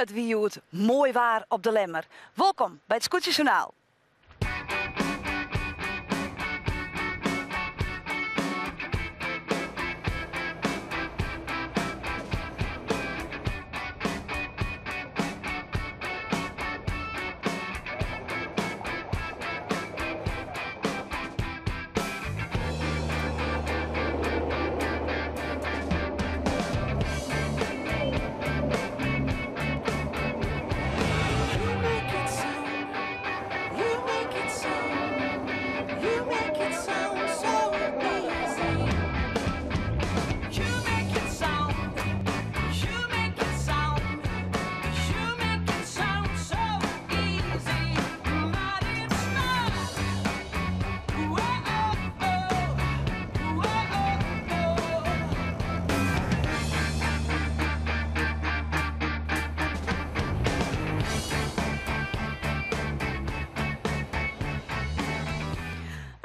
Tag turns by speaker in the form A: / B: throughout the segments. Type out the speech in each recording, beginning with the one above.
A: It wie hjoed moai waar op De Lemmer. Wolkom by it Skûtsjesjoernaal.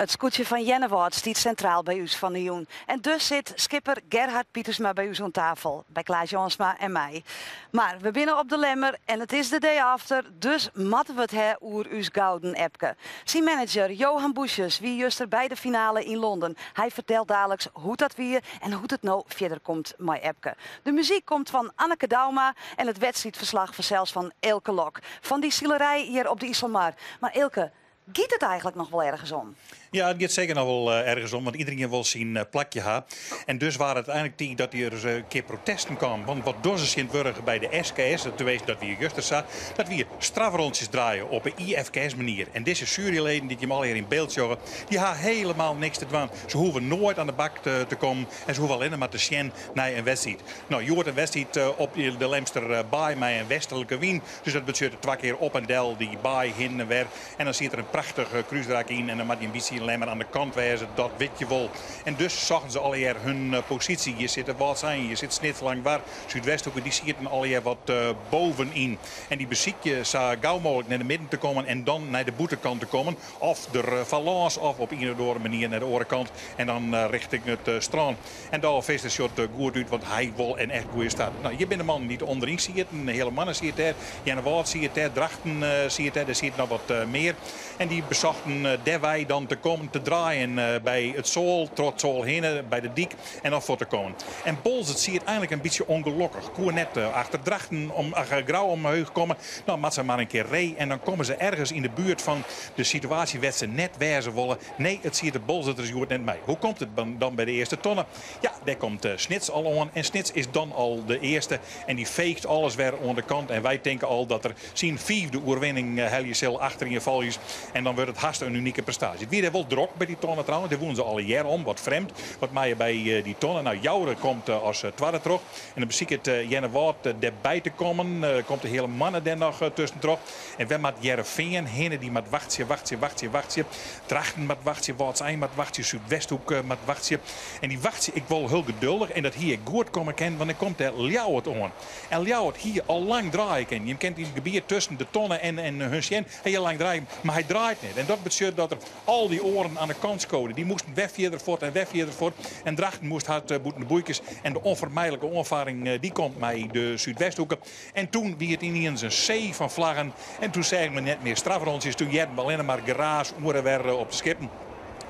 A: It skûtsje fan Earnewâld stiet sintraal by ús fan 'e jûn. En dus sit skipper Gerhard Pietersma by ús oan tafel, by Klaas Jansma en my. Mar we binne op de Lemmer en it is de day after, dus moatte we it ha oer ús gouden Epke. Syn manager Johan Boesjes wie juster by de finale yn Londen. Hy fertelt daliks hoe't dat wie en hoe't it no fierder komt mei Epke. De muzyk komt fan Anneke Douma en it wedstriidferslach fansels fan Eelke Lok. Fan dy silerij hjir op de Iselmar. Mar Eelke, giet it eigenlik noch wol ergens om?
B: Ja, it giet seker noch wol ergens om, want iderien wol syn plakje ha. En dus waard it einlik tiid dat der ris in kear protesten kamen. Want wat dogge se tsjintwurdich by de SKS, teminsten dat wie juster sa, dat wie strafrûntsjes draaie op 'e IFKS-manier. En dizze sjueryleden dy't jim allegear yn byld sjogge, dy ha helemaal niks te dwaan. Se hoege noait aan de bak te kommen en se hoege allinne mar te sjen nei in wedstriid. No, hjoed in wedstriid op de Lemster Baai mei in westlike wyn. Dus dat betsjut twa kear op en del dy baai hin en wer. En dan siet der in prachtich krúsrak yn en dan moat je in bytsje in Lemmer aan de kant wêze, dat wit je wol. En dus sochten se allegear hun posysje. Hjir sit de Wâldsein, hjir sit Snits, Langwar, Súdwesthoeke, dy sieten allegear wat bovenyn. En dy besykje sa gau mooglik nei de midden te kommen en dan nei de bûtenkant te kommen. Of der foar lâns of op ien of oare manier nei de oare kant en dan richting it strân. En Douwe Visser sjocht goed út, want hy wol in echt goede start. No, hjir binne de mannen dy't ûnderyn sieten. De hiele manne siet dêr, Earnewâld siet dêr, Drachten siet dêr, der siet noch wat mear. En dy besochten dêrwei dan te kommen, te draaien by it soal, troch it soal hinne, by de dyk en dan fuort te kommen. En Boalsert siet einlik in bytsje ûngelokkich. Koe net achter Drachten om, ach, Grou omheech komme. Dan moat se mar in kear ree en dan komme se ergens yn de buert fan de situaasje wêr't se net wêze wolle. Nee, it siet de Boalserters hjoed net mei. Hoe komt it dan by de earste tonne? Ja, dêr komt Snits al oan en Snits is dan al de earste en dy feegt alles wer oan de kant en wy tinke al dat er syn fiifde oerwinning helje sil achterienfolgjend en dan wurdt it hast in unike prestaasje. It wie dêr wol drok by dy tonne trouwens, dêr woene se allegear om, wat frjemd. Wat meie by dy tonne? Nou, Joure komt as twadde troch en dan besiket Earnewâld dêrby te kommen. Komt de hiele manne dêr noch tuskentroch. En wêr moat Hearrenfean hinne? Dy moat wachtsje, wachtsje, wachtsje, wachtsje. Drachten moat wachtsje, Wâldsein moat wachtsje, Súdwesthoek moat wachtsje. En dy wachtsje ek wol hiel geduldich en dat hie ek goed komme kinnen, want dan komt dêr Ljouwert oan. En Ljouwert hie al lang draaie kinnen. Jim kent yn it gebiet tusken de tonne en en hun sjen, hy hie lang draaie, mar hy draait net. En dat betsjut dat er al dy oaren aan de kant skode. Dy moasten wer fierder fuort en wer fierder fuort. En Drachten moast hard bûten de boeikes. En de onvermijdelijke oanfarring dy komt mei de Súdwesthoeke. En toen wie it yniens in see fan flaggen en toen seagen we net mear strafrûntsjes, toen hearden we allinne mar geraas oer en wer op de skippen.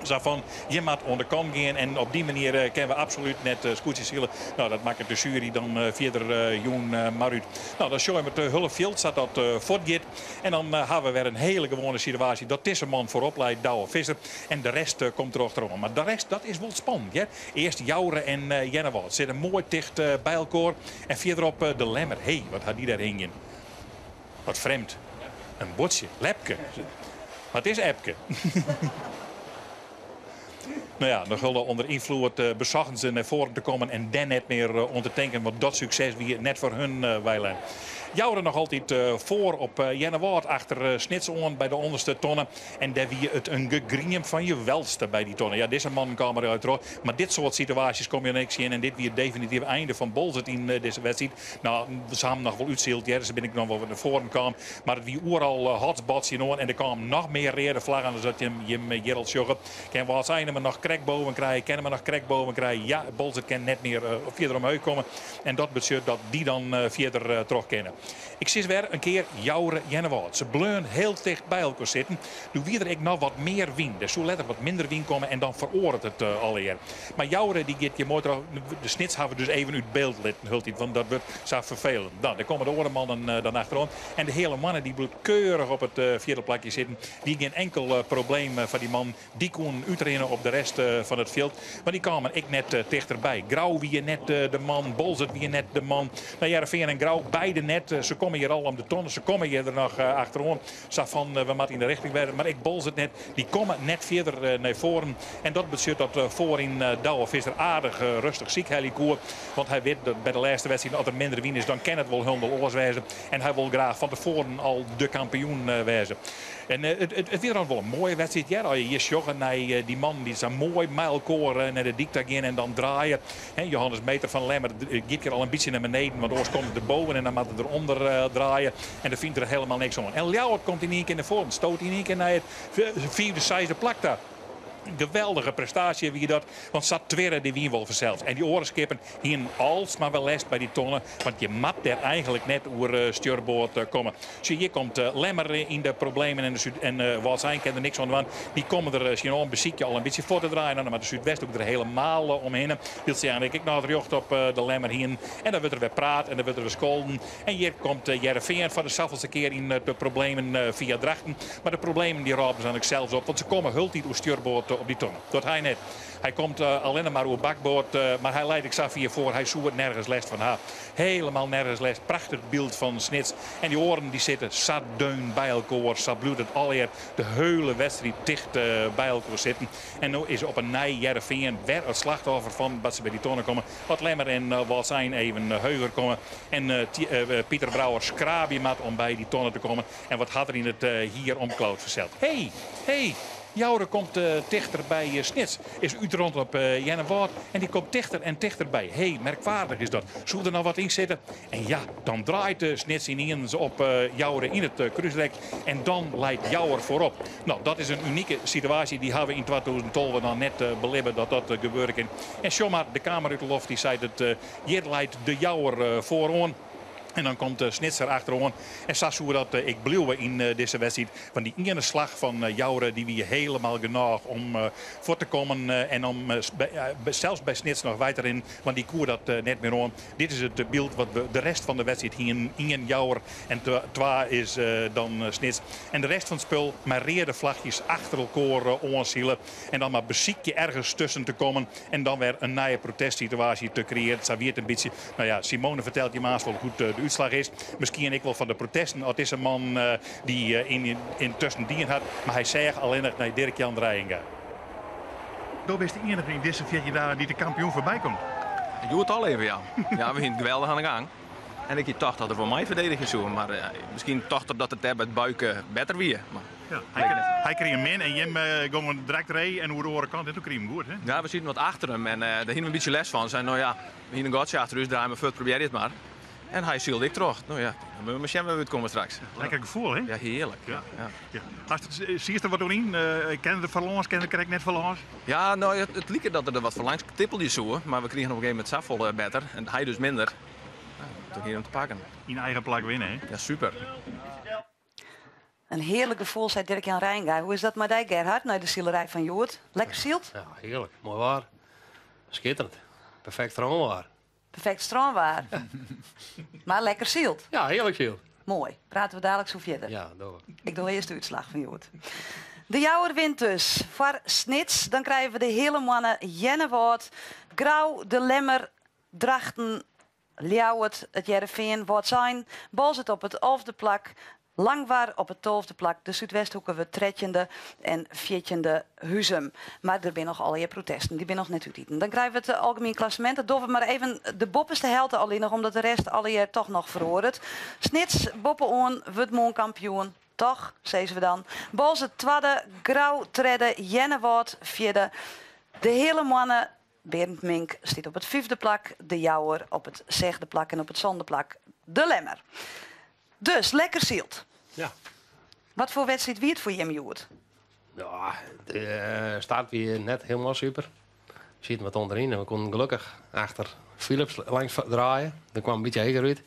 B: Sa fan, jim moat oan de kant gean en op dy manier kinne we absolút net skûtsjes sile. No, dat makket de sjuery dan fierder jûn mar út. No, dan sjogge we it hiele fjild sa't dat fuortgiet. En dan hawwe we wer in hiele gewoane situaasje dat dizze man foarop leit, Douwe Visser, en de rest komt derachteroan. Mar de rest, dat is wol spannend, hear. Earst Joure en Earnewâld sitte moai ticht by elkoar. En fierderop de Lemmer. Hé, wat ha dy dêr hingjen? Wat frjemd. In buordsje. Lepke. Mar it is Epke. No ja, noch hiel ûnder ynfloed besochten se nei foaren te kommen en dêr net mear oan te tinken, want dat sukses wie net foar hun weilein. Joure noch altyd foar op Earnewâld achter Snits oan by de ûnderste tonne. En dêr wie it in gegriem fan je welste by dy tonne. Ja, dizze mannen kamen der troch. Mar dit soart situaasjes komme je dan ek tsjin. En dit wie it definitive einde fan Boalsert yn dizze wedstriid. No, se hawwe noch wol útsyld, hear. Se binne ek noch wol nei foaren kaam. Mar it wie oeral hotspots tsjinoan. En der kamen noch mear reade flaggen as dat jim jim hjir al sjogge. Kin Wâldsein him noch krekt boven krije? Kin him noch krekt boven krije? Ja, Boalsert kin net mear fierder omheech komme. En dat betsjut dat dy dan fierder troch kinne. Ik sis wer in kear Joure Earnewâld. Se bleaun hiel ticht by elkoar sitten. Doe wie der ek noch wat mear wyn. Der soe letter wat minder wyn komme en dan feroaret it allegear. Mar Joure dy giet hjir moai troch. De Snits hawwe we dus even út byld litten hieltyd, want dat wurdt sa ferfelend. Dan, dêr komme de oare mannen dan achteroan. En de Heale Moanne dy bliuwt keurich op it fjirde plakje sitten. Wie gjin enkel probleem foar dy mannen. Dy koenen útrinne op de rest fan it fjild, mar dy kamen ek net tichterby. Grou wie net de man, Boalsert wie net de man. No, Hearrenfean en Grou beide net. Se komme hjir al om de tonne, se komme hjir der noch achteroan. Sa fan, we moatte yn de richting wêze, mar ek Boalsert net. Dy komme net fierder nei foaren. En dat betsjut dat foaryn Douwe Visser aardich rêstich sykhelje koe. Want hy wit dat by de lêste wedstriid, as der minder wyn is, dan kin it wol hielendal oars wêze. En hy wol graach fan tefoaren al de kampioen wêze. En it wie dan wol in moaie wedstriid hear. As je hjir sjogge nei dy mannen dy't sa moai mei elkoar nei de dyk ta gean en dan draaie. Johannes Meeter fan Lemmer giet hjir al in bytsje nei beneden, want oars komt er der boven en dan moat er derûnder draaie. En dêr fynt er helemaal niks oan. En Ljouwert komt yn ien kear nei foaren, stoot yn ien kear nei it fiifde, seisde plak ta. Geweldige prestaasje wie dat, want sa twirre dy wyn wol fansels. En dy oare skippen hienen alsmar wer lêst by dy tonne, want je moat dêr eigenlik net oer stjurboard komme. Sjoch, hjir komt Lemmer yn de problemen en de Súd en Wâldsein kin der niks oan dwaan. Dy komme der tsjinoan, besykje al in bytsje fuort te draaien. Dan moat de Súdwesthoek der helemaal omhinne. Wylst sy eigenlik ek noch it rjocht op de Lemmer hienen. En dan wurdt der wer praat en dan wurdt der wer skolden. En hjir komt Hearrenfean foar de safolste kear yn de problemen fia Drachten. Mar de problemen dy rôpen se eigenlik sels op, want se komme hieltyd oer stjurboard op dy tonne. Dat hy net. Hy komt allinne mar oer bakboard, mar hy leit ek sa fier foar, hy soe nergens lêst fan ha. Helemaal nergens lêst. Prachtich byld fan Snits. En dy oaren dy sitte sa deun by elkoar, sa bliuwt it allegear de hiele wedstriid ticht by elkoar sitten. En no is op 'e nij Hearrenfean wer it slachtoffer fan wat se by dy tonne komme. At Lemmer en Wâldsein even heuger komme en Pieter Brouwer skraabje moat om by dy tonne te kommen. En wat hat er yn it hier omklaud fansels. Hey, hey, Joure komt tichter by Snits. Is útrûn op Earnewâld en dy komt tichter en tichter by. Hey, merkwaardich is dat. Soe der noch wat yn sitte? En ja, dan draait Snits yniens op Joure yn it krúsrek en dan leit Jouwer foarop. No, dat is in unike situaasje. Dy hawwe we yn 2012 noch net belibbe dat dat gebeure kin. En sjoch mar, de kamera út de loft dy seit it, hjir leit de Jouwer foaroan. En dan komt de Snitser achteroan. En sa soe dat ek bliuwe yn dizze wedstriid. Want dy iene slach fan Joure dy wie helemaal genôch om fuort te kommen en om sels by Snits noch wei te rinnen. Want dy koe dat net mear oan. Dit is it byld wat we de rest fan de wedstriid hienen. Ien Jouwer en twa is dan Snits. En de rest fan it spul mei reade flachjes achter elkoar oansile. En dan mar besykje ergens tusken te kommen en dan wer in nije protestsituaasje te kreëarjen. Sa wie it in bytsje. No ja, Simone fertelt je maas wol hoe't de útslach is. Miskien ek wol fan de protesten at dizze man dy yntusken dien hat. Mar hy seach allinnich nei Dirk Jan Reijenga. Do bist de iennige yn dizze 14 dagen dy't de kampioen foarby komt.
C: Hjoed al even, ja. Ja, we hiene it geweldich oan de gang. En ik hie tocht dat er foar my ferdedigje soe, mar miskien tocht er dat it dêr by it buike better wie. Mar
B: Ja, hy krige min en jim gongen direkt ree en oer de oare kant en toen krige him goed, hè?
C: Ja, we sieten wat achter him en dêr hiene we in bytsje lêst fan. Sei, no ja, we hiene in gatsje achter ús, draai mar fuort, probearje it mar. En hy sylde ek troch. No ja, dan moatte we mar sjen wêr't we útkomme straks.
B: Lekker gefoel, hè?
C: Ja, hearlik.
B: Ja. Ja. Ja. Hast it, siest der wat oer yn? Kin er foarlâns, kin er krekt net foarlâns?
C: Ja, no, it like dat er der wat foarlangs tippelje soe, mar we krigen op in gegeven momint safolle better en hy dus minder. Nou, toen hie er him te pakken.
B: Yn eigen plak winne, hè?
C: Ja, super.
A: In hearlik gefoel, sei Dirk Jan Reijenga. Hoe is dat mei dy, Gerhard, nei de silerij fan hjoed? Lekker syld?
D: Ja, hearlik. Moai waar. Skitterend. Perfekt strânwaar.
A: Perfekt strânwaar. Mar lekker syld.
D: Ja, hearlik syld.
A: Moai. Prate we daliks oer fierder.
D: Ja, dogge we.
A: Ik doch earst de útslach fan hjoed. De Jouwer wint dus foar Snits. Dan krije we de Heale Moanne Earnewâld, Grou, De Lemmer, Drachten, Ljouwert, It Hearrenfean, Wâldsein, Boalsert op it alfde plak, Langwar op it tolfde plak, de Súdwesthoeke wurdt trettjinde en fjirtjinde Huzum. Mar der binne noch allegear protesten, dy binne noch net útiten. Dan krije we it algemien klassemint. Dat dogge we mar even de boppeste helte allinnich, omdat de rest allegear toch noch feroaret. Snits boppe-oan wurdt moarn kampioen. Toch, sizze we dan. Boalsert twadde, Grou tredde, Earnewâld fjirde. De Heale Moanne Berend Mink stiet op it fyfde plak, De Jouwer op it sechde plak en op it sânde plak De Lemmer. Dus, lekker syld.
D: Ja.
A: Wat foar wedstriid wie it foar jim hjoed?
D: Ja, de start wie net hielendal super. We sieten wat ûnderyn en we koenen gelokkich achter Philips langs draaie. Der kwam in bytsje heger út.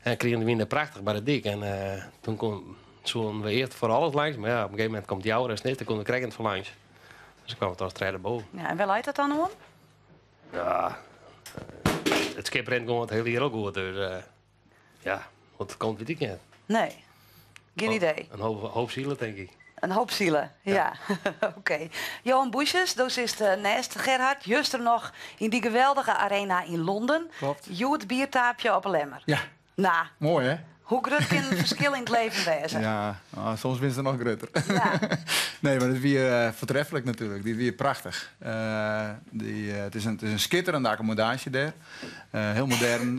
D: En krigen de wyn der prachtich by de dyk. En toen kon, soenen we earst foar alles langs, mar ja, op in gegeven momint komt Joure en Snits, dêr koene we krekt net foar langs. Dus kwam it as tredde boven.
A: Ja, en wêr leit dat dan oan?
D: Ja, it skip rint gewoan it hiele jier al goed, dus ja, wat it komt wit ik net.
A: Nee, gjin idee.
D: In hoop, hoop sielen, tink ik.
A: In hoop sielen, ja. Oké. Johan Boesjes, do sitst neist Gerhard, juster noch yn dy geweldige arena yn Londen.
E: Klopt.
A: Hjoed biertaapje op 'e Lemmer.
E: Ja.
A: Nou.
E: Moai, hè?
A: Hoe grut kin in ferskil yn it leven wêze?
E: Ja, nou, soms binne se noch grutter.
A: Ja.
E: Nee, mar it wie foartreflik natuerlik. Dy wie prachtich. Dy, it is in, it is in skitterende akkommodaasje dêr. Hiel modern,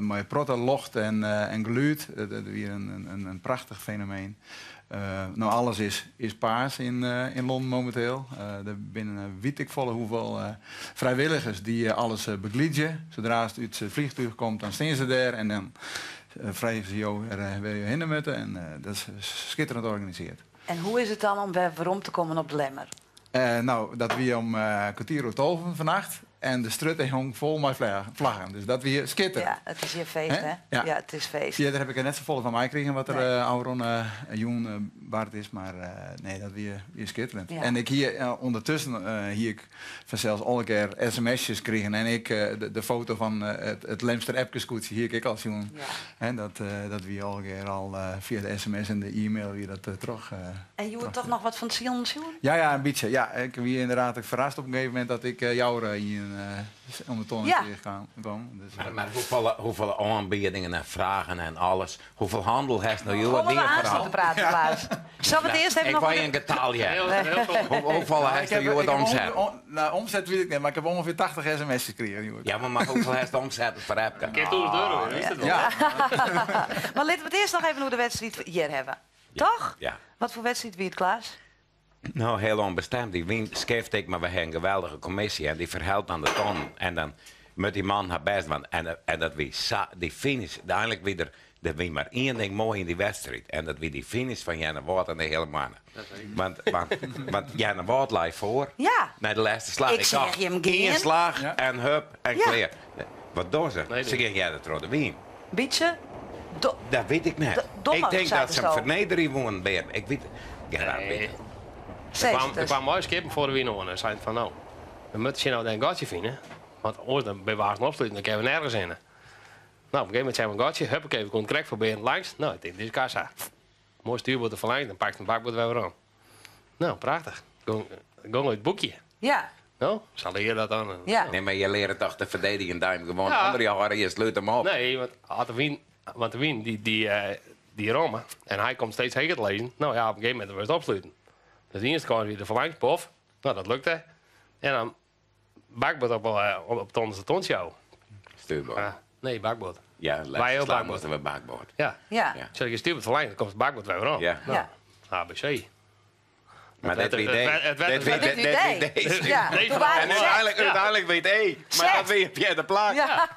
E: mei protte locht en, en gelûd. It wie in prachtich fenomeen. No, alles is, is paars yn, yn Londen mominteel. Der binne wit ik folle hoefolle frijwilligers dy't alles begeliedzje. Sadra it út it fleantúch komt, dan stean se dêr en dan freegje se jo wêr jo hinne moatte. En dat is skitterend organisearre.
A: En hoe is it dan om wer werom te kommen op de Lemmer?
E: No, dat wie om kertier oer tolven fannacht. En de strjitte hong fol mei flaggen. Dus dat wie skitterend.
A: Ja, it is hjir feest, hè?
E: Ja.
A: Ja, it is feest.
E: Fierder ha ik der net safolle fan meikrigen wat der ôfrûne jûn bard is. Mar nee, dat wie, wie skitterend.
A: Ja.
E: En ik hie ûndertusken hie ik fansels alle kear sms'jes krigen. En ik de foto fan it Lemster Epkeskûtsje hie ik ek al sjoen.
A: Ja.
E: En dat, dat wie allegear al fia de sms en de e-mail wie dat troch.
A: En hjoed toch noch wat fan it silen sjoen?
E: Ja, ja, in bytsje. Ja, ik wie ynderdaad ek ferrast op in gegeven momint dat ik Joure yn om de tonne
A: Ja.
E: tegenkwam. Dus,
F: Mar hoefolle, hoefolle oanbiedingen en fragen en alles. Hoefolle hannel hast no hjoed
A: Komme we
F: dien
A: aanst op
F: foaral?
A: te praten, Klaas. Sille we it earst even
F: Ik
A: noch
F: wol
A: oer de-
F: in getal hearre.
D: Heel, heel veel.
F: Hoefolle
E: ik
F: hast
E: heb,
F: no hjoed
E: ik heb
F: omset?
E: nou, omset wit ik net, mar ik ha ûngefear 80 sms'jes krigen hjoed.
F: Ja, mar hoefolle hast omset foar Epke?
D: Kear 1000 euro, wist it wol.
E: Ja.
A: Mar litte we it earst noch even oer de wedstriid hjir hawwe. Toch?
F: Ja.
A: Wat foar wedstriid wie it, Klaas?
F: No, hiel ûnbestimd. Dy wyn skift ek, mar we ha in geweldige kommisje en dy ferhellet dan de tonnen. En dan moat dy man har bêst dwaan. En, en dat wie sa, dy finish, einlik wie der, der wie mar ien ding moai yn dy wedstriid. En dat wie dy finish fan Earnewâld en de Heale Moanne. Want, want, want Earnewâld lei foar
A: Ja.
F: nei de lêste slach.
A: Ik seach jim
F: ien
A: gean.
F: slach
E: Ja.
F: en hup en
A: Ja.
F: klear. Wat dogge se?
D: Nee,
F: Se gean earder troch de wyn.
A: Bytsje do-
F: Dat wit ik net.
A: Dommich,
F: Ik tink
A: sei
F: dat se
A: do.
F: him fernederje woenen, Bear. Ik wit Gerard
D: Nee.
F: wit it.
A: Sis
D: Er kwam,
A: it
D: er
A: ris.
D: kwam moai skippen foar de wyn oan en seinen fan no, we moatte sjen oft we in gatsje fine. Want oars dan binne we aanst opsluten, dan kinne we nergens hinne. No, op in gegeven momint seagen we in gatsje, huppakee, we koenen krekt foar Berend langs. No, ik tink, dit is kassa. Moai stuurboard der foar langs, dan pakt in bakboard wer werom. No, prachtich. Gong, gong út it boekje.
A: Ja.
D: No, sa lear je dat dan.
A: Ja.
F: Nee, mar je leare toch te ferdedigjen, dat je him gewoan
D: Ja.
F: ûnder je hâlde, je slút him op.
D: Nee, want as de wyn, want de wyn dy, dy, dy romme en hy komt steeds heger te lizzen. No ja, op in gegeven momint wurdst opsluten. Dus de earste kâns wie der foar langs, pof. No, dat lukte. En dan bakboard op, op het onderste tontsje.
F: Stuurboard.
D: Ah, nee, bakboard.
F: Ja,
D: Wij
F: lêste
D: ook
F: slach
D: bakboard.
F: moasten we bakboard.
D: Ja.
A: Ja.
F: Ja.
D: Sjoch, je stuurboard foar langs, dan komt het bakboard wer werom.
F: Ja.
D: Nou,
A: Ja.
D: ABC.
F: Mar
D: Het
F: dat wie
D: werd-
F: D.
D: het werd-
F: Dat wie
A: Maar dit
F: D.
A: wie
F: Dat
A: D.
F: wie D.
A: Ja,
D: Deze
A: toen waren
F: En
A: het zet.
F: uiteindelijk,
D: Ja.
F: uiteindelijk wie het E. Maar
A: Zet.
F: dat wie op de plak.
A: Ja.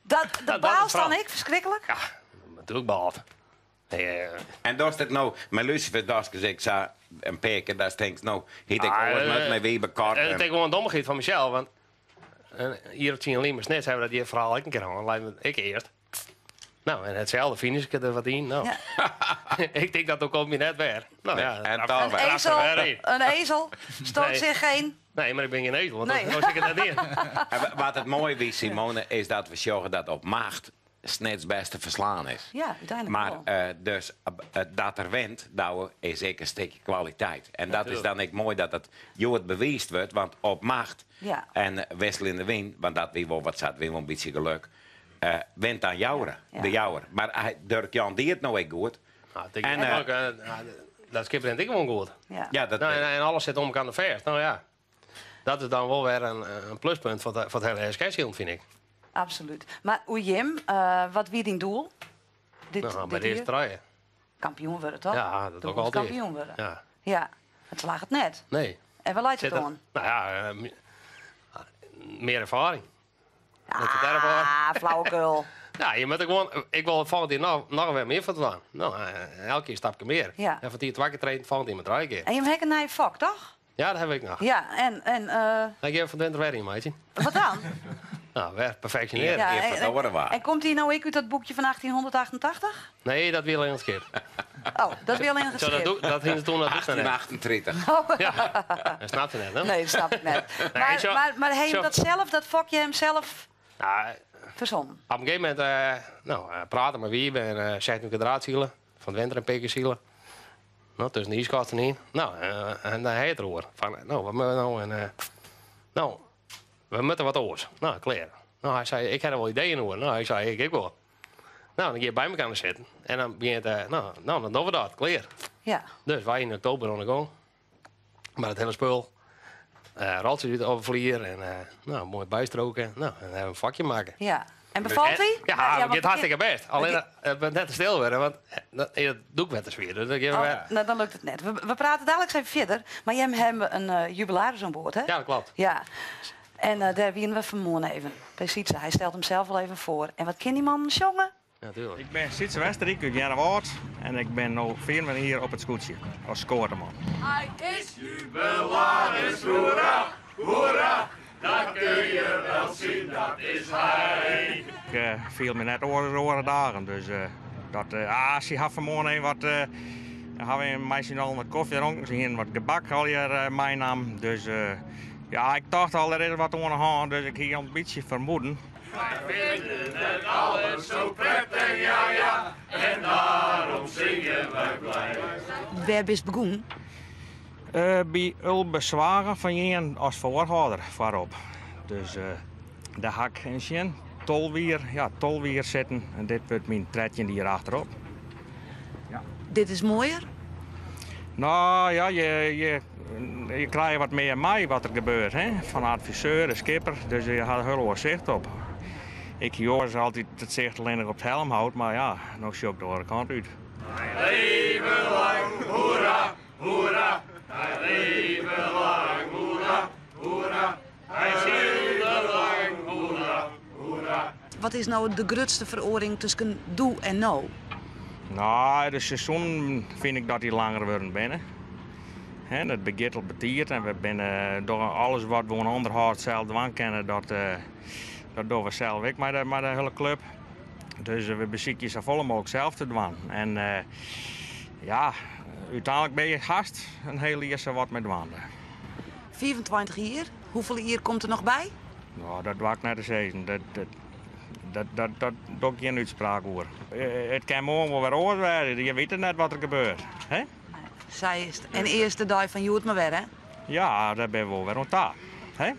A: Dat, de
D: dat is
A: baal
D: het
A: dan
D: verhaal.
A: ik, verschrikkelijk.
D: Ja, natuurlijk baalt. Nee,
F: En dat is het nou, met Lucifer daskes ik zei een paar keer, dat denk ik nou, hiet ik
D: Ah,
F: ooit met mijn Wiebe kort.
D: Het is gewoon een dommigheid van Michel, want hier op Tien Limers net hebben we dat hier verhaal ook een keer gehad. Lijkt me, ik eerst. Nou, en hetzelfde finish ik er wat in. Nou.
A: Ja.
D: ik denk dat ook komt je net weer. Nou,
F: Nee,
D: ja,
F: en
D: dat-
F: dan
A: Een
F: weer.
A: ezel,
D: weer in.
A: een ezel stoot
D: Nee.
A: zich geen.
D: Nee, maar ik ben geen ezel, want
A: Nee.
D: dan zit ik het net in.
F: En wat het mooie is, Simone, is dat we zorgen dat op macht Snits best te verslaan is.
A: Ja, uiteindelijk
F: Maar
A: wel.
F: dus dat er wint, nou, is ik een stukje kwaliteit. En dat is dan ik mooi dat het Jood bewijst wordt, want op macht
A: Ja.
F: en wissel in de wind, want dat wie wel wat zat, wie wel een beetje geluk, wint dan Jouwer,
A: Ja.
F: de Jouwer. Maar hij, Dirk Jan deed het nou ook goed.
D: Nou, ik denk
F: En,
D: ook, nou, dat schip rent ik gewoon goed.
A: Ja.
F: Ja, dat
D: Nou, en alles zit om elkaar vast. Nou ja, dat is dan wel weer een pluspunt voor het hele SK vind ik.
A: Absoluut. Maar oer Jim, wat wie dyn doel? Dit,
D: Nou, bij
A: dit
D: de eerste
A: jier?
D: trije.
A: Kampioen wurde, toch?
D: Ja, dat
A: Du
D: ook
A: wolst
D: altijd.
A: kampioen wurde.
D: Ja.
A: Ja, it slagget net.
D: Nee.
A: En wêr leit it
D: Zit er-
A: oan?
D: Nou ja, meer ervaring. Dat het daarop hoor.
A: Ah, flauwekul.
D: Ja, je moet ook gewoon, ik wil volgend jaar nog weer meer van doen. Nou, elke keer een stapje meer.
A: Ja.
D: En van die twee keer trainen, volgend jaar met drie keer.
A: En je hebt een nieuwe fok, toch?
D: Ja, dat heb ik nog.
A: Ja, en
D: Ik geef van de winter weer in, maatje.
A: wat dan?
D: Nou, wer perfectioneerd.
A: Ja,
F: Ear
A: en,
F: ferdoare waar.
A: en komt die nou ek út dat boekje fan 1888?
D: Nee, dat wie al in it skip.
A: Oh, dat wie al in het
D: Zo, dat,
A: skip.
D: doe, dat hiene ze toen dat doet net.
F: 1838.
D: Ja, dat snapte net, hè?
A: Nee, dat snap ik net. Maar,
D: zo-
A: maar, maar hij
D: zo-
A: dat zelf, dat fokje hem zelf
D: Nou,
A: verzonnen.
D: op een gegeven moment, nou, praten met Wiebe en 16 kwadraatzielen. Van de winter en pikkenzielen. Nou, tussen de ijskasten in. Nou, en dan heet het erover. Van, nou, wat moeten we nou? En, nou, we moeten wat oors. Nou, klaar. Nou, hij zei, ik heb er wel ideeën over. Nou, ik zei, ik ook wel. Nou, dan ga je bij elkaar aan zitten. En dan begint, nou, nou, dan doen we dat. Klaar.
A: Ja.
D: Dus wij in oktober aan de gang. Maar het hele spul. Roltjes uit de vlier en nou, mooi bijstroken. Nou, en dan hebben we een vakje maken.
A: Ja. En bevalt hij?
D: Ja, het
A: want
D: gaat hartstikke best. Alleen
A: we-
D: het wordt net te stil worden, want het doek werd te zwier. Dus dan geven
A: Oh,
D: we...
A: nou, dan lukt het net. We praten dadelijk eens even verder. Maar jij hebt een jubilaris aan boord, hè?
D: Ja, dat klopt.
A: Ja. En daar wienen we vanmorgen even. Bij Sietse. Hij stelt hem zelf al even voor. En wat kan die man zongen?
D: Ja, tuurlijk.
G: Ik ben Sietse Westerink uit Earnewâld en ik ben nu 4 hier op het scootje als scoreman.
H: Hij is jubilaris, hoera, hoera, dat kun je wel zien, dat is hij.
G: Ik viel me net oren dagen, dus dat ze had vanmorgen even wat, hebben we een meisje al wat koffie dronken, ze hadden wat gebak al hier mijn naam, dus ja, ik dacht al, er is wat aan de hand, dus ik ging een beetje vermoeden.
H: Wij vinden het alles zo prettig, ja, ja, en daarom zingen wij blij.
A: Waar is begonnen?
G: Bij Ulbe Zwager van Jeen als voorhouder voorop. Dus de hak en zin, tolwier, ja, tolwier zitten en dit wordt mijn tredje hier achterop.
A: Ja. Dit is mooier?
G: Nou ja, je krijgt wat meer mee wat er gebeurt. Hè? Van adviseur, de skipper, dus je had heel wat zicht op. Ik hoor altijd het zicht alleen nog op het helmhout, maar ja, nog zie ik de andere kant uit.
H: Leven lang, hoera, hoera, hij leven lang, hoera, hoera, hij leven lang, hoera, hoera.
A: Wat is nou de grootste veroordeling tussen doe en no?
G: Nou, de seizoen vind ik dat die langer worden binnen. Hè, dat begint al betiert en we binnen door alles wat we onderhoud zelf dwang kennen, dat doen we zelf ook met de hele club. Dus we bezieken zo volle mogelijk zelf te dwan. En ja, uiteindelijk ben je gast een hele eerste wat met dwan.
A: 24 hier, hoeveel hier komt er nog bij?
G: Nou, dat doe ik naar de zee. Dat doe ik geen uitspraak over. Het kan morgen wel weer oor worden, je weet het net wat er gebeurt. Hè?
A: Zij is het. En eerst de dag van Joert maar weer, hè?
G: Ja, daar ben we wel weer aan hè?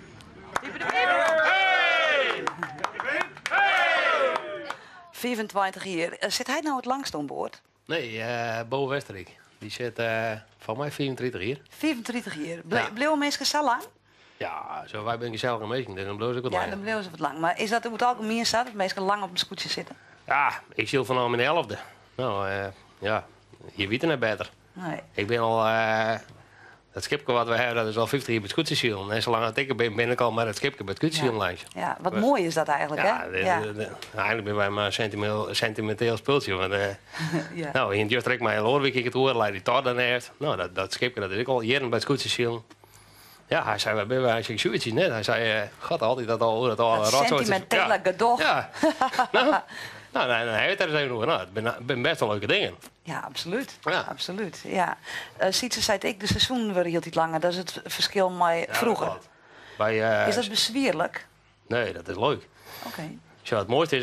A: 25 hier. Zit hij nou het langst aan boord?
D: Nee, Bo Westerink. Die zit van mij 34 hier.
A: 34 hier.
D: Ja.
A: Bleef mensen zo lang?
D: Ja, zo, wij zijn gezellige mensen, dus dan bleef ik wat
A: Ja,
D: langer.
A: dan bleef ze wat lang. Maar is dat hoe het algemeen staat, dat mensen lang op een scootje zitten?
D: Ja, ik zit vanaf mijn 11e. Nou, ja, je weet het net beter.
A: Nee.
D: Ik ben al... dat schipje wat we hebben, dat is al 50 jaar bij het scootje. En zolang dat ik er ben, ben ik al met het schipje bij het scootje langs.
A: Ja, wat mooi is dat eigenlijk,
D: Ja,
A: hè? Ja.
D: eigenlijk ben wij maar een sentimenteel spultje. Want,
A: Ja.
D: nou, in het jaar trek mij een oorweek ik het oor, leid die taart dan heeft. Nou, dat schipje, dat is ik al jaren bij het scootje. Ja, hij zei, waar ben je? Hij zei, zoiets net. Hij zei, god, altijd dat al, dat al
A: Dat
D: rotzooi.
A: sentimentele
D: Ja.
A: gedoch.
D: Ja. Nou, nou, nee, hij heeft daar eens even over. Nou, het zijn best wel leuke dingen.
A: Ja, absoluut.
D: Ja.
A: Absoluut, ja. Sietse zei het ik, de seizoen worden hield iets langer. Dat is het verschil met
D: Ja, dat
A: vroeger.
D: klopt. Bij,
A: Is dat bezwierlijk?
D: Nee, dat is leuk.
A: Oké.
D: Zo, het mooiste is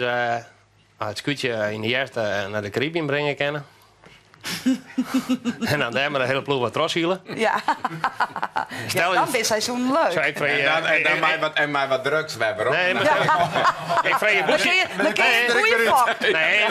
D: het scootje in de eerste naar de Caribbean brengen kennen. En dan daar maar de hele ploeg wat trossielen.
A: Ja.
D: Stel
A: ja,
D: je
A: dan is seizoen leuk.
D: Zo, ik vrees,
F: En dan, en dan mij wat, en mij wat drugs we hebben, hoor.
D: Nee, maar ik vrees je
A: Dan kun je, dan kun je een goede fok.
D: Nee,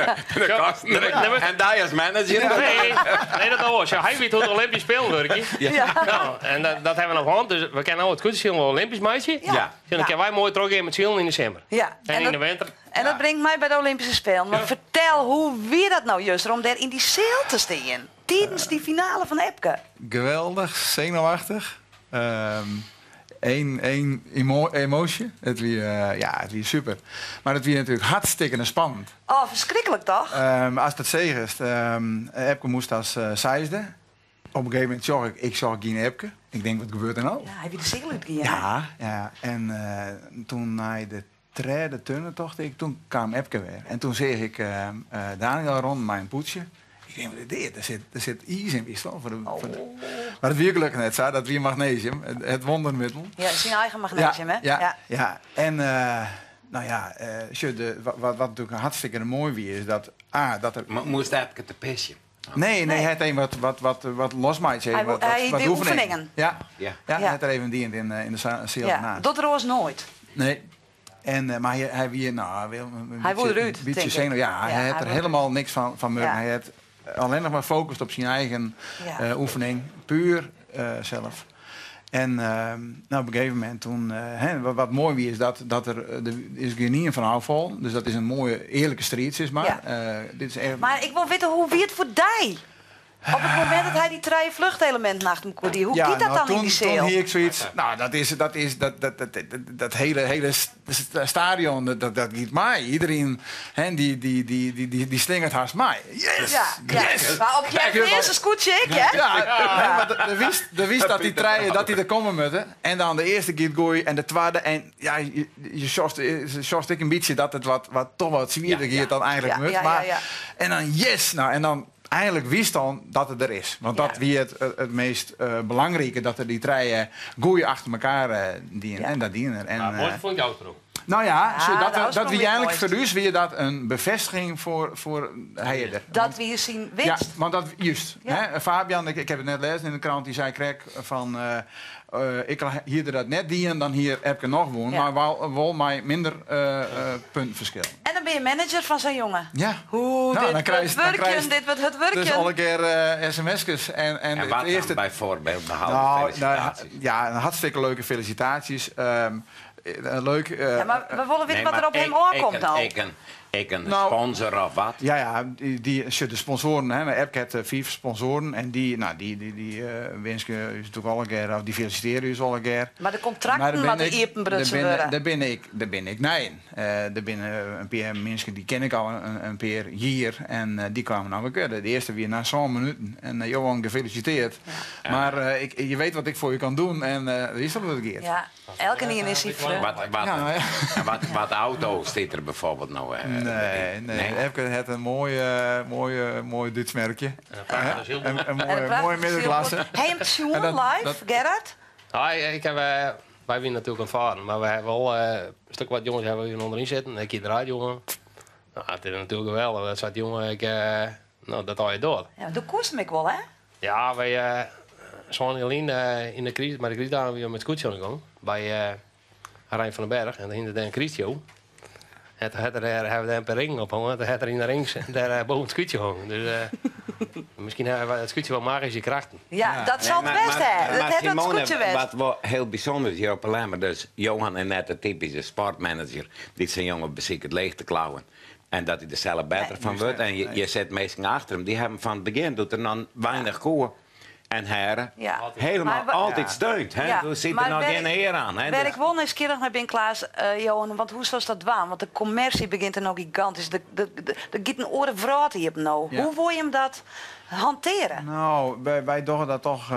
F: De kosten.
D: Nee, maar-
F: En daar als manager.
D: Nee, nee, dat al. Zo, hij weet hoe het Olympisch spelen wordt.
A: Ja.
D: Nou, en dat hebben we nog hand. Dus we kennen nou het goed zien wel Olympisch meisje.
A: Ja.
F: Ja.
D: Dus dan kunnen wij mooi terug in met zielen in december.
A: Ja.
D: En, in
A: dat,
D: de winter.
A: en dat brengt mij bij de Olympische Spelen. Maar vertel, hoe wie dat nou juist om daar in die zeil te staan? Tijdens die finale van Epke.
E: Geweldig, zenuwachtig. Één emotie. Het wie super. Maar het wie natuurlijk hartstikke spannend.
A: Oh, verschrikkelijk toch?
E: Als dat zegest, Epke moest als zesde. Op een gegeven moment zag ik, ik zag geen Epke. Ik denk, wat gebeurt er nou?
A: Ja, hij wie de zeil uitgegaan.
E: Ja, ja. En toen hij de trêde turn tocht ik, toen kaam Epke wer. En toen seach ik Daniël rûn mei in pûdsje. Ik tink, wat is dit? Der sit, der sit iis yn, witst wol. Foar de, foar de... Mar dat wie gelokkich net sa, dat wie magnesium, it wondermiddel.
A: Ja, syn eigen magnesium, hè?
E: Ja, ja, ja. En nou ja, sjoch, de, wat, wat natuerlik hartstikke moai wie, is dat, A, dat er...
F: Moast Epke te pisjen?
E: Nee, nee, hy hat even wat, wat, wat, wat losmeitsje.
A: Hy,
E: wat,
A: hy
E: wat
A: die oefeningen.
E: Ja,
F: Ja.
E: ja,
A: Ja.
E: hy hat er even dien yn, in de seal
A: Ja,
E: naast.
A: docht er oars noait.
E: Nee. En, mar hy, hy wie, nou, hy wie in
A: Hy woe
E: bytsje-
A: derút,
E: bytsje
A: tink ik.
E: senuw. Ja, hy
A: Ja,
E: hat
A: hy
E: der
A: woe
E: helemaal niks fan murken.
A: Ja.
E: Hy hat allinnich mar fokust op syn eigen
A: Ja.
E: oefening. Puer sels. En nou, op in gegeven momint toen, hè, wat moai wie is dat der is gjinien fan ôffallen. Dus dat is in moaie earlike striid, sis mar.
A: Ja.
E: Dit is echt
A: Mar ik wol witte, hoe wie it foar dy? Op it momint dat hy dy trije fluchteleminten achter elkoar die, hoe
E: Ja,
A: giet dat
E: nou,
A: dan yn
E: toen,
A: dy
E: toen
A: seal?
E: hie ik soyts, nou, dat is, dat is, dat, dat, dat, dat, dat hele, hele stadion, dat giet mei. Iedereen, hè, die slingert hast mei. Yes!
A: Ja, ja.
E: Yes!
A: Mar op
E: Kijk,
A: je earste skûtsje ek, hè?
E: Ja, hè, mar de wist dat dy trije, dat dy der komme moatte. En dan de earste giet goed en de twadde. En ja, je sjochst ek in bytsje dat it wat, toch wat swierder giet dan eigentlik moat. Mar, en dan yes! Nou, en dan eigentlik wist dan dat it der is. Want dat wie it meast belangrike, dat er dy trije goeie achter elkoar dienen. En dat dienen er. En,
D: Maar moai fûn ik de ôfsprong.
E: Nou ja,
A: Ja,
E: zo,
A: de
E: dat
A: ôfsprong
E: wie
A: wie
E: eigentlik
A: moaist.
E: foar ús wie dat in befêstiging foar hy der.
A: Dat wie syn
E: Ja,
A: winst.
E: want dat, juist. Hè, Fabian, ik heb it net lêzen yn de krante, dy sei krekt fan, ik hie er dat net dien, dan hie Epke noch wûn, mar wol mei minder puntenferskil.
A: En dan binne je manager fan sa'n jonge.
E: Ja.
A: Hoe,
E: Nou,
A: dit
E: dan krijg je-
A: wurdt
E: dan
A: wurkjen,
E: krijg je
A: dit wordt it wurkjen.
E: Dus alle kear sms'kes. En
F: En
E: it
F: wat
E: earste
F: dan bijvoorbeeld, behalve
E: Nou, nou,
F: felisitaasjes?
E: ja, een hartstikke leuke felicitaties. Leuk.
A: Ja, mar we wolle witte
F: Nee,
A: wat der
F: mar
A: op him
F: ik-
A: oankomt
F: ik
A: no.
F: Ik in
E: Nou,
F: sponsor of wat?
E: Ja, ja, die, sjoch, de sponsoaren, hè, maar Epke hat 5 sponsoaren en die, nou, die winsken ús natuerlik alle kear, of die felisitearje ús alle kear.
A: Mar de kontrakten
E: Maar daar ben
A: moatte
E: ik-
A: iepenbrutsen
E: daar
A: wurde.
E: Daar bin ik nij. Der binne in pear minsken, dy ken ik al in pear jier en dy kamen no wer. De earste wie nei 7 minuten en Johan, gefeliciteerd. Maar je weet wat ik voor je kan doen en wist dat het gaat.
A: Ja, elkenien is syn freon.
F: Wat,
E: Ja, nou ja.
F: en wat auto stiet der bijvoorbeeld no?
E: Nee, nee.
F: Nee?
E: Epke hat in moai Dútsk merkje.
D: En in prachtich sylboat.
E: In
A: En in
E: moaie
A: prachtich
E: middenklasse.
A: sylboat. Ha je him sjoen
E: En dat-
A: live,
E: dat-
A: Gerard?
D: Nou, ik heb, wy wiene natuerlik oan it farren, mar we hawwe wol in stik wat jonges hawwe we ûnderyn sitten. Ik hie de radio oan. Nou, it is natuerlik geweldich. Dat seit jonge, ik, nou, dat hou je door.
A: Ja, do koest him ek wol, hè?
D: Ja, wy 7 jier lyn yn de krys, mei de krystdagen wie we mei it skûtsje oan de gong by Rein van den Berg. En dêr hiene dêr in krystshow. En toen hat er dêr, hawwe we dêr in pear ringen ophongen. En toen hat er yn de rings dêr boven it skûtsje hongen. Dus miskien hawwe it skûtsje wol magyske krachten.
A: Ja,
E: Ja.
A: dat sil it
F: Nee,
A: west hawwe. Dat
F: mar
A: hat dat
F: Simone,
A: skûtsje west.
F: Wat wol hiel bysûnder is hjir op 'e Lemmer, dus Johan is net de typyske sportmanager dy't syn jonge besiket leech te klauwen. En dat hy der sels better
A: Nee.
F: fan wurdt. En je sit minsken achter him, dy hawwe him fan it begjin, doe't er noch weinich koe en hearre, helemaal
A: Mar wa-
F: altyd steund. Hè?
A: Ja,
F: Doe sit der
A: mar
F: noch
A: wêr
F: gjin
A: ik
F: ear oan. Hè?
A: Wêr
F: Dus
A: ik wol nijsgjirrich nei bin, Klaas, Johan, want hoe silst dat dwaan? Want de kommersje begjint der no gigantysk. Der giet in oare wrâld iepen no. Hoe wol je him dat hantearje?
E: Nou, wy dogge dat toch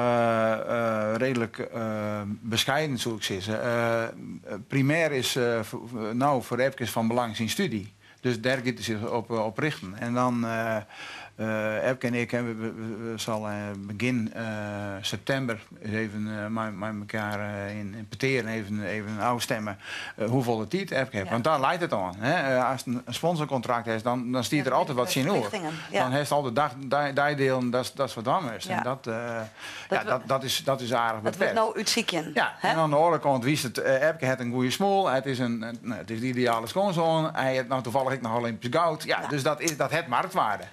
E: reedlik beskeiden, soe ik sizze. Primêr is no foar Epke fan belang syn stúdzje. Dus dêr giet er sich op richten. En dan Epke en ik, hè, we sille begjin septimber ris even mei elkoar yn petearen, even ôfstimme hoefolle tiid Epke hat. Want dêr leit it oan. Hè. Ast in sponsorkontrakt hast, dan stiet der
A: Ja,
E: altyd wat tsjinoer.
A: ferplichtingen, ja.
E: Dan hast al de deidielen, dat is wat anders. En
A: Dat
E: dat is aardich
A: Dat wurdt
E: beperkt.
A: no útsykjen,
E: Ja,
A: hè?
E: en oan de oare kant wist it, Epke hat in goede smoel, it is in, nou, it is de ideale skoansoan, hy hat no tafallich ek noch Olympisch goud. Ja, dus dat hat marktwaarde.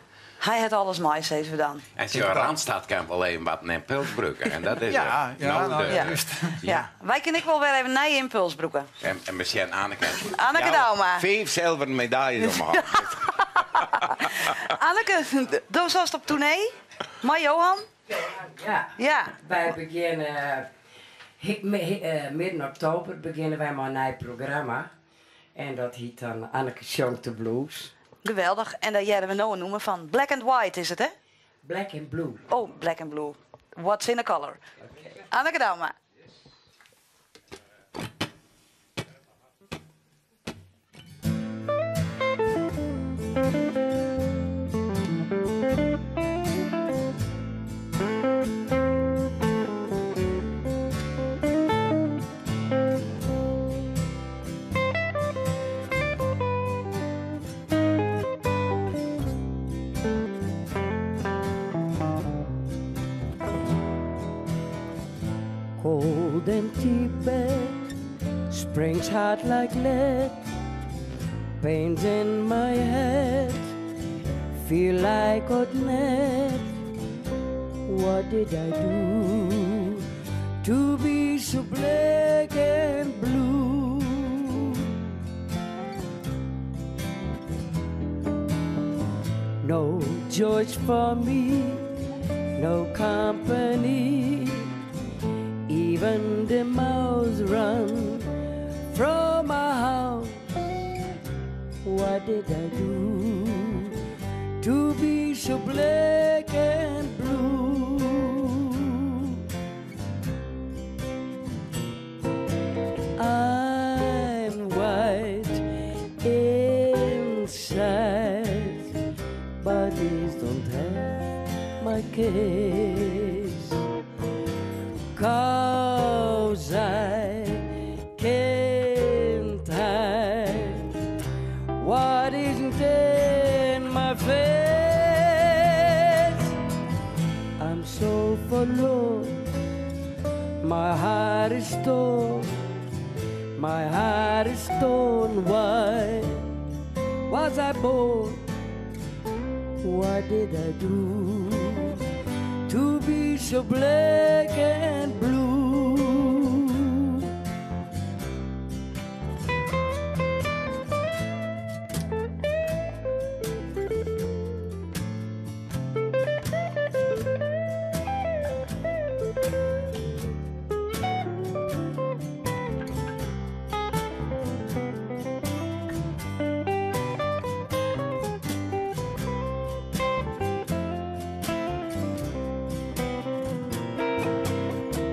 A: Hy hat alles mei, sizze we dan.
F: En zo'n Randstad kan wel even wat een impuls brûke. En dat is
E: Ja,
F: het.
E: ja,
F: Nou,
E: nou,
F: de-
E: juist.
A: Ja. Wy kinne ek wol wer even nije ympuls brûke.
F: En misschien Anneke.
A: Anneke
F: Ja,
A: Douma.
F: 5 zilveren medailles omhoog.
A: Anneke, do silst op toernee? Mei Johan?
I: Ja.
A: Ja.
I: Wy begjinne midden oktober begjinne wy mei in nij programma. En dat hjit dan Anneke Sjongt de Blues.
A: Geweldich. En dêr hearre we no in nûmer fan. Black and White is it, hè?
I: Black and Blue.
A: Oh, Black and Blue. What's in a Color.
I: Oké.
A: Anneke Douma.
I: empty bed springs hard like lead. Pains in my head, feel like old net. What did I do to be so black and blue? No joys for me, no company. Even the mouse run from my house. What did I do to be so black and blue? I'm white inside, but these don't have my case. Cause I can't hide what isn't in my face. I'm so forlorn, my heart is torn, my heart is torn. Why was I born? What did I do to be so black and blue?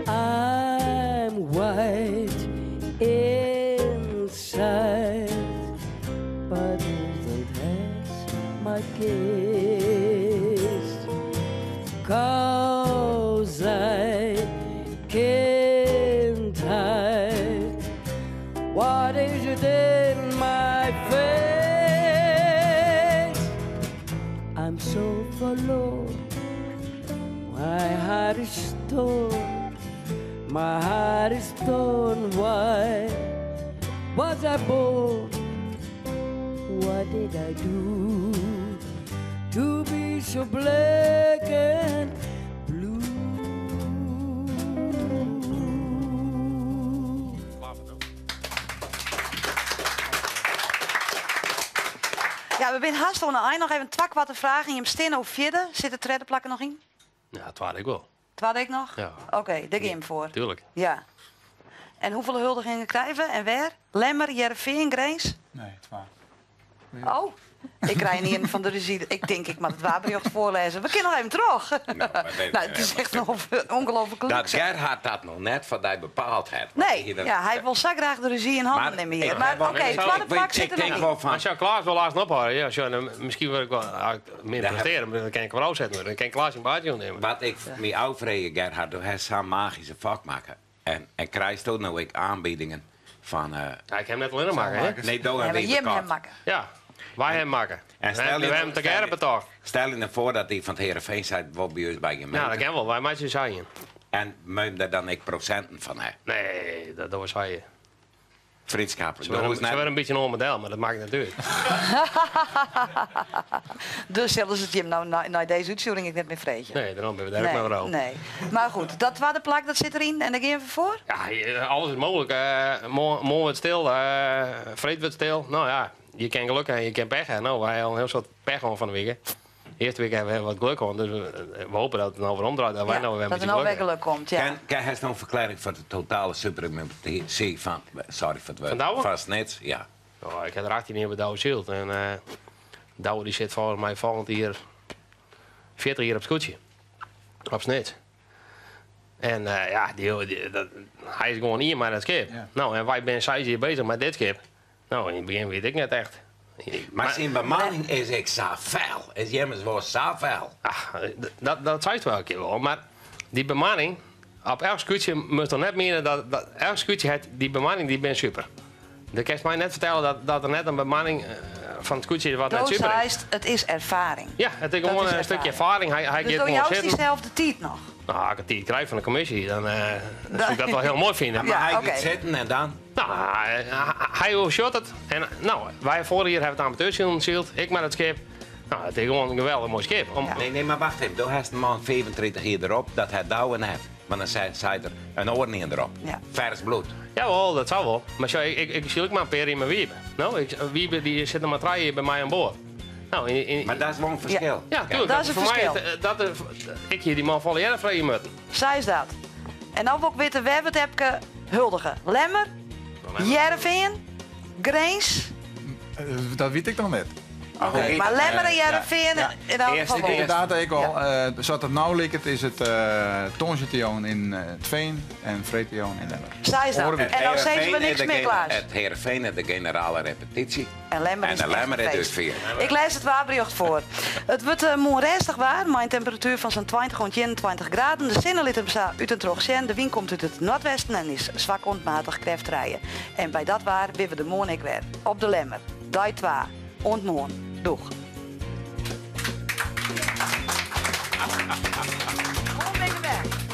I: I'm white inside, but isn't has my case. Cause I can't hide what is it in my face. I'm so forlorn, my heart is torn. My heart is torn. Why was I born? What did I do to be so black and blue?
A: Ja, we binne hast oan de ein. Noch even twa koarte fragen. Jim stean no fjirde. Sit de tredde plak der noch yn?
D: Ja, twadde ek wol.
A: Twadde ek noch?
D: Ja.
A: Oké, dêr gean we foar.
D: Tuurlijk.
A: Ja. En hoefolle huldigingen krije we en wêr? Lemmer, Hearrenfean, Grins?
E: Nee, twa.
A: Oh, ik krij ien fan de rezjy. Ik tink, ik moat it waarberjocht foarlêze. We kinne noch even troch.
F: Nou, maar dit-
A: Nou, it is echt noch ongelooflijk
F: Dat
A: luxe.
F: Gerhard dat noch net foar dy bepaald hat. Want
A: Nee,
F: hier dat-
A: ja, hy wol sa graach de rezjy yn hannen
F: Maar
A: nimme hjir.
F: ik
A: Mar
F: heb wel-
A: oké,
F: ik
A: twadde
F: weet-
A: plak
F: ik
A: sit der
F: denk
A: noch yn.
F: wol fan-
D: Maar Klaas wol aanst ophâlde. Ja, sjoch, dan miskien wurd ik wol, as ik min
F: Daar
D: prestearje, maar dan kin ik wer ôfsetten wurde. Dan kin Klaas syn baantsje oernimme.
F: Wat ik my ôffreegje, Gerhard, do hast sa'n magyske fok makke. En, en krijst do no ek oanbiedingen fan...
D: Ja, ik ha him net allinnich makke, hè?
F: Nee, do
A: Ja,
F: en
A: maar
F: Wiebe
A: jim
F: Kort.
A: him makke.
D: Ja, wy him makke.
F: En stel
D: we
F: je
D: him tegearre betocht.
F: Stel je nou foar dat dy fan it Hearrenfean seit, wol by ús by gemeente.
D: Ja, dat kin wol. Wy meitsje sa ien.
F: En moat dêr dan ek prosinten fan ha?
D: Nee, dat dogge sy.
F: Vriendschap.
D: Se wurde se wurde in bytsje in oar model, mar dat makket net út.
A: Dus sille se it jim no nei dizze útstjoering ek net mear freegje.
D: Nee, dêrom binne we dêr ek mar wer ôf.
A: Nee. Mar goed, dat twadde plak dat sit deryn en dêr gean we foar?
D: Ja, alles is mooglik. Moarn wurdt stil, freed wurdt stil. No ja, je kin geluk ha en je kin pech ha. No, wy ha al in hiel soad pech hân fan de wike. Earste wike ha we wat geluk hân, dus we hoopje dat it no wer omdraait, dat wy
A: Ja,
D: no wer in
A: dat der
D: bytsje
A: no wer
D: geluk ha.
A: geluk komt, ja.
F: Ken, ken, hast no in ferklearring foar de totale supremacy fan, sorry foar it wurd,
D: Fan Douwe?
F: fan Snits? Ja.
D: Oh, ik ha der 18 jier by Douwe syld en Douwe dy sit folgens my folgjend jier 40 jier op it skûtsje. Op Snits. En ja, dy, dy, dat, hy is gewoan ien mei dat skip.
E: Ja.
D: No, en wy binne 6 jier beuzich mei dit skip. No, yn it begjin wie it ek net echt.
F: Mar syn bemanning is ek sa fel. Is jimmers wol sa fel.
D: Ach, dat, dat seist wol in kear wol, mar dy bemanning, op elk skûtsje moatst doch net miene dat, dat elk skûtsje hat dy bemanning, dy bin super. Do kinst my net fertelle dat, dat der net in bemanning fan it skûtsje wat net
A: Do
D: super is.
A: seist, it is erfaring.
D: Ja, it is
A: Dat
D: gewoan
A: is
D: in stikje
A: erfaring.
D: erfaring. Hy, hy
A: Dus
D: giet
A: do
D: gewoan
A: joust
D: sitten.
A: dyselde tiid noch.
D: Nou, as ik de tiid krij fan de kommisje, dan eh, soe ik dat wol hiel moai fine.
F: Maar
A: Ja,
F: hy
A: oké.
F: giet sitten en dan?
D: Nou, hy, hy oersjocht it. En nou, wy foarich jier hawwe it amateursilen syld, ik mei dat skip. Nou, it is gewoan in geweldich moai skip. Om,
F: Nee, nee, mar wacht even. Do hast in man 35 jier derop, dat hat Douwe net. Want dan sei, sei der in oar ien derop.
A: Ja.
F: Fers bloed.
D: Jawol, dat sil wol. Mar sjoch, ik, ik, ik syl ek mar in pear jier mei Wiebe. No, ik, Wiebe dy sit noch mar trije jier by my oan board. Nou, yn, yn,
F: Mar dat is wol in ferskil.
D: ja, tuerlik.
A: Dat is in
D: Foar my
A: ferskil.
D: it, eh, dat, is- ik hie dy man folle earder freegje moatten.
A: Sa is dat. En no wol ik witte wêr't we it Epke huldige. Lemmer, Hearrenfean, Grins.
E: Eh, Dat wit ik noch net.
F: Oké.
A: Mar Lemmer en Hearrenfean
E: Ja.
A: in elk
F: Earst-
A: gefal wol.
E: Inderdaad, ik al. eh zoals het nou lijkt, is het uh, tongersdeitejûn yn eh, 't Fean en freedtejûn yn Lemmer.
A: Sa is dat.
E: Horen we.
A: En dan sizze we niks mear, Klaas.
F: Het Heerenveen is de generale repetitie.
A: En Lemmer
F: En
A: is
F: de Lemmer
A: echt
F: is
A: een
F: dus
A: feest.
F: vier.
A: Ik lês it waarberjocht foar. It wurdt uh, moarn rêstich waar, mei in temperatuer fan sa'n 20 oant 21 graden. De sinne lit him sa út en troch sjen. De wyn komt út it noardwesten en is swak oant matich krêft trije. En by dat waar binne we der moarn ek wer. Op de Lemmer. Dei 2. Oant moarn. Doeg. Moarn binne we wer.